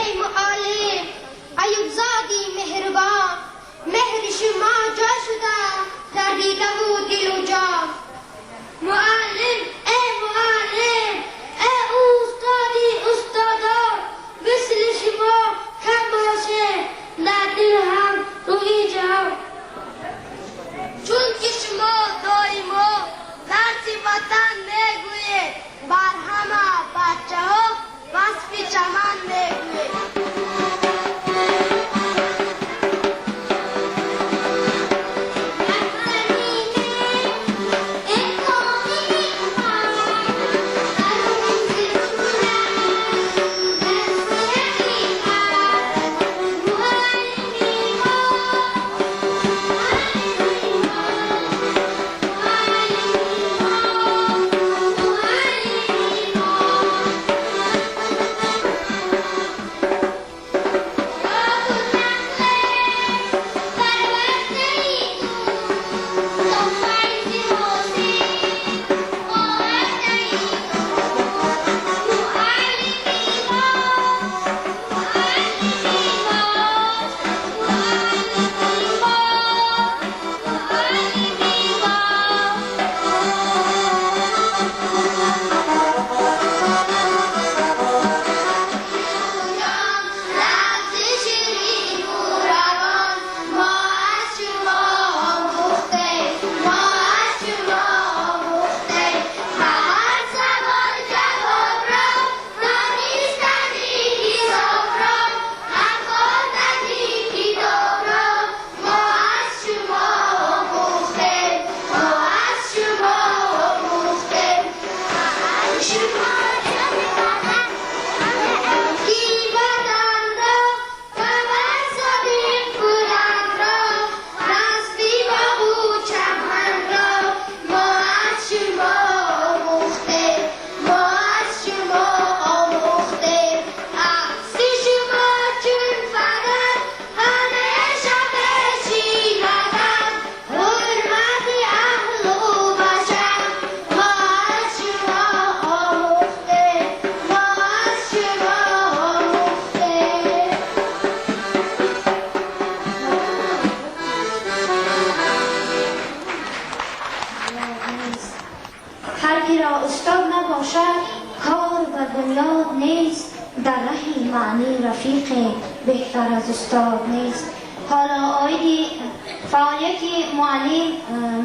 Эй муаллим, Аюбзоди меҳрубон, меҳри шумо ҷо шуда дар дидаву дилу ҷон. Муаллим, эй муаллим, эй устоди устодон, мисли шумо кам бошед дар дил ҳам рӯи ҷаҳон. Чунки шумо доимо дарси ватан мегӯед, бар ҳама бачаҳо васфи чаман мегӯед. بهتر از استاد نیست. حالا آید فعالیت معلم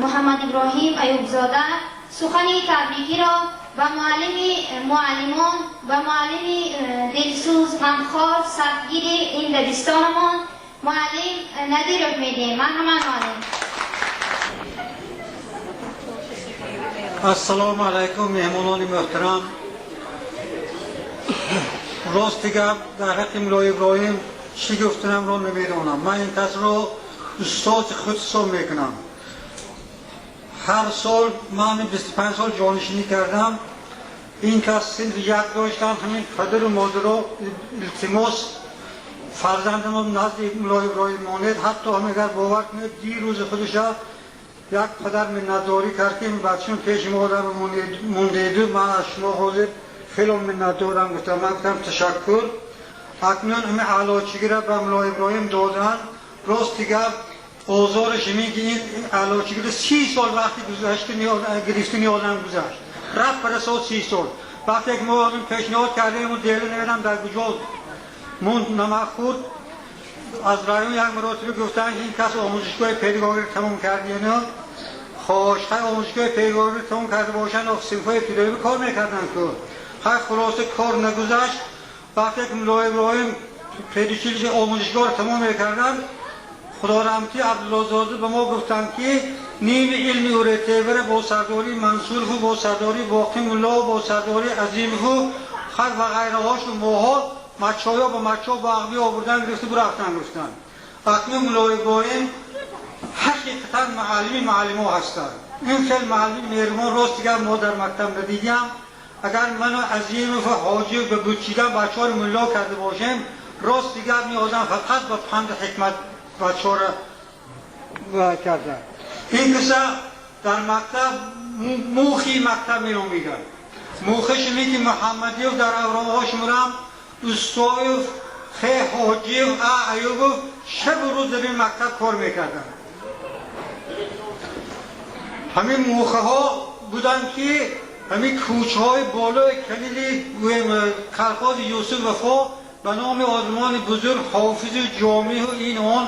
محمد ابراهیم ایوبزاده سخن تبریکی را به معلم معلمان و معلم دلسوز غمخوار سختگیر این دبستانمان معلم ندیرов میدیم. من هم معلم. Assalomu alaykum mehmononi muhtaram. Рости гап, дар ҳаққи Мулло Иброҳим чӣ гуфтанамро намедонам. Ман ин касро устоди худ ҳисоб мекунам. Ҳар сол ман 25 сол ҷонишинӣ кардам. Ин кас синфи як доштам, ҳамин падару модаро илтимос фарзандамон назди Мулло Иброҳим монед. Ҳатто ҳам агар бовар кунед, дирӯзи худаша як падар миннатдорӣ кард, ки бачам пеши модар мондеду, ман аз шумо ҳозир хело миннатдорам гуфтам. Ман гуфтам ташаккур. Акнун ҳами аълочигиро ба Мулло Иброҳим доданд. Рости гап, озораш ҳамин ки ин аълочигиро 30 сол вақти гузашти гирифтани одам гузашт. Рафт барасод 30 сол. Вақте ки мо пешниҳод кардем, дела намедонам дар куҷо монд, намак хӯрд. Аз район як маротиба гуфтанд, ки ин кас омӯзишгоҳи педагогиро тамом кардино. Хош, хай омӯзишгоҳи педагогиро тамом карда бошанд, синфҳои ибтидоӣ кор мекарданд ку. Хай хулоса кор нагузашт. Вақте ки Мулло Иброҳим педучилище омӯзишгоҳро тамом мекарданд, Худо раҳмати Абдуллозода ба мо гуфтанд, ки ними илми УРТВ-ро бо сардории Мансурову бо сардории Боқӣ Мулло бо сардории Азимову хай ва ғайраҳошу моҳо мачоё ба мачо ба ағбӣ овурдан гирифта бурафтанд гуфтанд. Акнун Мулло Иброҳим ҳақиқатан муаллими муаллимо ҳастанд. Ин хел муаллими меҳрубон рост дигар мо дар мактаб надидем. Агар ману Азимов ва Ҳоҷиев ба гучидан бачаҳоро мулло карда бошем, рост дигар меозам фақат ба панду ҳикмат бачаҳоро карда. Ин киса дар мактаб мухи мактаб меномиданд. Мӯхашими ки Муҳаммадиев дар авроҳо шумурам, Устоев, Х. Ҳоҷиев, А. Аюбов шабу рӯз дар ин мактаб кор мекарданд. Ҳамин мӯхаҳо буданд ки ҳамин кӯчаҳои болои канали колхози Юсуф Вафо ба номи одамони бузург Ҳофизу Ҷомиҳу ин он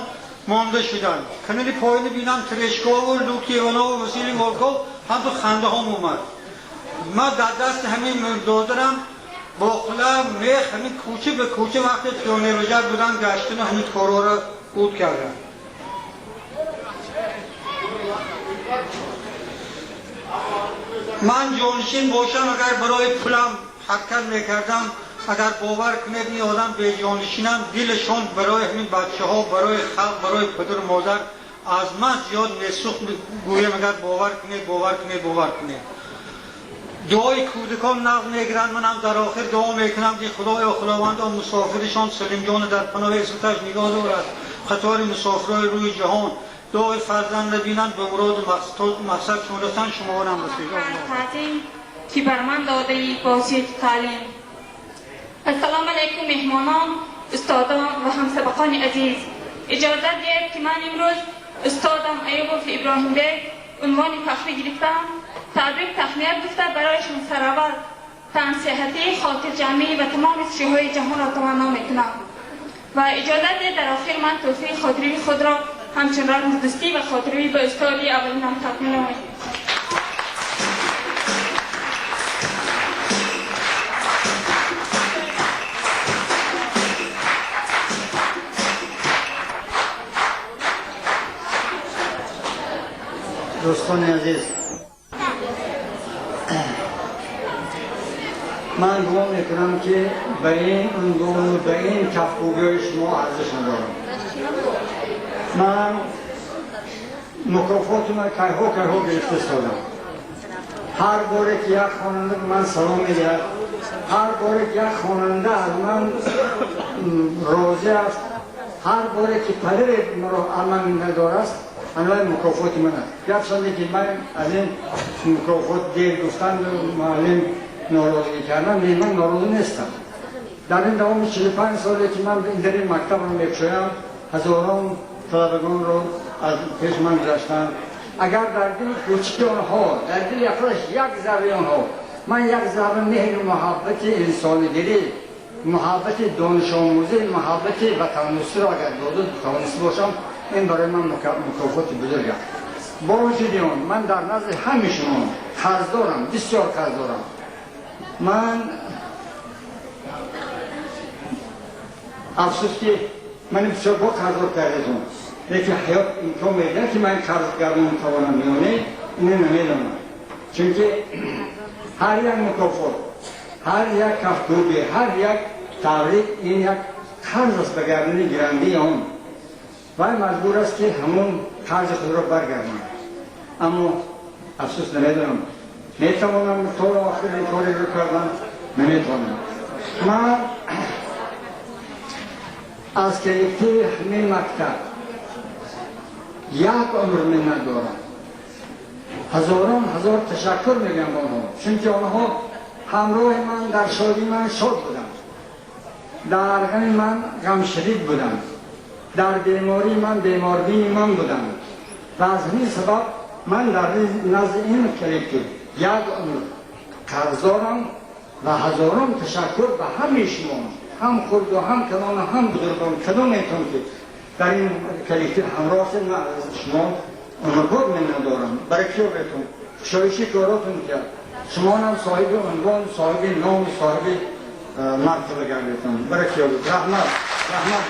монда шуданд. Канали поини бинам Терешкову Луки Иванову Василий Волков ҳам ту хандаҳом омад. Ман дар дасти ҳамин додарам боқла мех ҳамин кӯча ба кӯча вақте пионервожат будам гаштану ҳамин корҳоро уд кардам. Ман ҷонишин бошам, агар барои пулам ҳаракат мекардам, агар бовар кунед ин одам беҷонишинам, дилашон барои ҳамин бачаҳо, барои халқ, барои падару модар аз ман зиёд месӯхт. Гӯям агар бовар кунед, бовар кунед, бовар кунед. Дуои кӯдакон нағз мегиранд. Манам дар охир дуо мекунам ки Худоё Худованд он мусофиришон Салимҷона дар паноҳи исматаш нигоҳ дорад, қатори мусофирои рӯи ҷаҳон дуои фарзанд бинанд, ба муроду мақсадшон расанд. Шуморо расид ки бар ман додаи босиёти таълим. Ассалому алайкум меҳмонон, устодон ва ҳамсабақони азиз. Иҷозат диҳед ки ман имрӯз устодам Аюбов Иброҳимбек унвони фахрӣ гирифтам. Табрик таҳният гуфта барояшон сараввал тансиҳатӣ, хотирҷамъӣ ва тамоми хушиҳои ҷаҳонро таманно мекунам. Ва иҷозат диҳед дар охир ман тӯҳфаи хотиравии худро ҳамчун рамзи дӯстӣ ва хотиравӣ ба устоди аввалинам тақдим намоям. Дӯстони азиз, ман гумон мекунам ки ба ин унвону ба ин кафкӯбиҳои шумо арзиш надорам. Ман мукофоти ман кайҳо кайҳо гирифта истодам. Ҳар боре ки як хонанда ба ман салом медиҳад, ҳар боре ки як хонанда аз ман розӣ аст, ҳар боре ки падаре маро аз ман миннатдор аст, анвои мукофоти ман аст. Гарчанде ки ман аз ин мукофот дер гуфтан муаллим норозигӣ кардан, не, ман норозӣ нестам. Дар ин давоми 45 соле ки ман дар ин мактабро мекушоям, ҳазорон талабагонро аз пеши ман гузаштанд. Агар дар дили кӯчики онҳо, дар дили ақлаш як зарраи онҳо ман як зарра меҳру муҳаббати инсонигирӣ, муҳаббати донишомӯзӣ, муҳаббати ватандӯстиро агар дода тавониста бошам, ин барои ман мукофоти бузург аст. Бо вуҷуди он ман дар назди ҳамаи шумо қарз дорам, бисёр қарз дорам. Ман афсӯс ки ман бисёр бо қарздор кардетон, лекин ҳаёт имкон медиҳад ки ман қарз гардон тавонам ё не, ино намедонам. Чунки ҳар як мукофот, ҳар як кафкӯбӣ, ҳар як табрик ин як қарз аст ба гардани гирандии он. Вай маҷбур аст ки ҳамон қарзи худро баргардонад. Аммо афсӯс намедонам, метавонам то охир ин кореро кардан, наметавонам. Ман аз коллективи ҳамин мактаб як умр миннат дорам. Ҳазорон ҳазор ташаккур мегӯям ба онҳо, чунки онҳо ҳамроҳи ман дар шодии ман шод буданд, дар ғами ман ғамшарик буданд, дар бемории ман беморбини ман буданд. Ва аз ҳамин сабаб ман дар назди ин коллектив як умр қарздорам ва ҳазорон ташаккур ба ҳамаи шумо, ҳам хурду ҳам калону ҳам бузургон, кадометон ки дар ин коллектив ҳамроҳ ҳастед, ман аз шумо умрбод миннат дорам. Баракиёбетон, кушоиши коротон кият, шумонам соҳиби унвон, соҳиби ном, соҳиби мартаба гардетон. Баракиёбед. Раҳмат, раҳмат.